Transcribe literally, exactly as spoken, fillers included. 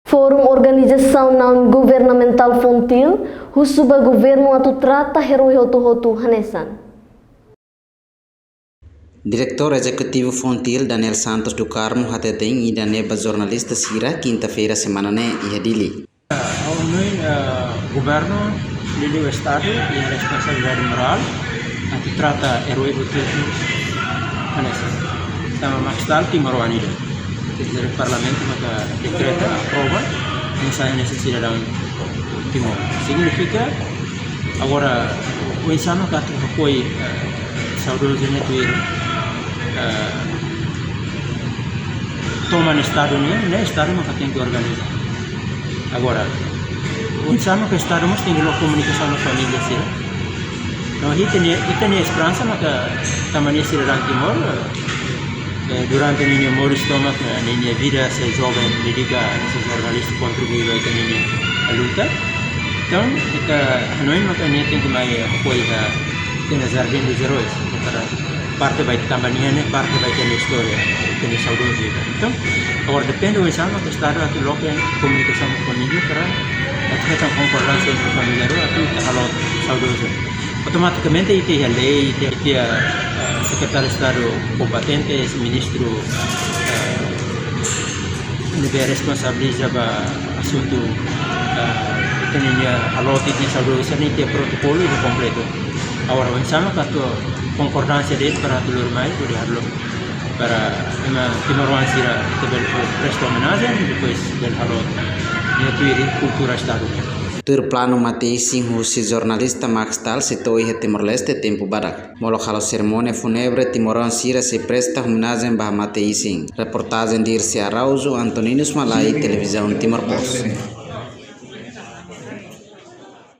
Forum Organizasaun Naun Governamentál Fontil husu ba governu atu trata herói hotu-hotu hanesan. Diretór Ezekutivu Fontil, Daniel Santos do Carmo, hateten ida-ne'e ba jornalista sira, kinta-feira semana ne'e, iha Dili. Ha'u hanoin, eh, governu, liuliu Estadu, iha responsabilidade morál atu trata herói hotu-hotu hanesan. Tanba Max Stahl timoroan ida. Jadi, Parlamentu maka dekreta, aprova, mensajen hanesan sidadaun Timor. Signifika, agora, oinsá mak atu hakoi, eh, saudozu ne'e tuir, eh, toman Estadu nian, ne'e Estadu maka tenke organiza. Agora, oinsá mak Estadu mós tenke loke komunikasaun ho família sira. No, ita-nia, ita-nia esperansa maka tanba nia sidadaun Timor, eh, durante ninia moris tomak, eh, ninia vida, sei joven, dedika, sei jornalista, kontribui ba ita-nia luta. Entaun, ita hanoin maka nia tenke mai apoia ita-nia Jardim dos Heróis, para parte ba ita tanba nia ne'e parte ba ita-nia istória, ita-nia saudozu ida. Entaun, agora depende oinsá mak Estadu atu loke komunikasaun ho família para atu hetan konkordánsia entre família rua atu ita halo saudozu. Automatikamente ita iha lei, ita iha, eh, Sekretáriu Estadu kompetente, ministru, eh, ne'ebé responsabiliza ba asuntu, eh, ita-nia halo tiha saudozu sira-ne'e iha protokolu kompletu. Agora, oinsá mak atu konkordánsia de'it para atu lori mai, hodi halo para ema timoroan sira ita bele presta omenajen, depois bele halo nia tuir kultura Estadu. Tuir planu mate-isin husi jornalista Max Stahl sei to'o iha Timor-Leste tempu badak. Molok halo serimónia fúnebre, timoroan sira sei presta omenajen ba mate-isin. Reportajen Dirce Araújo, Antoninus Malai, Televizaun Timor Post.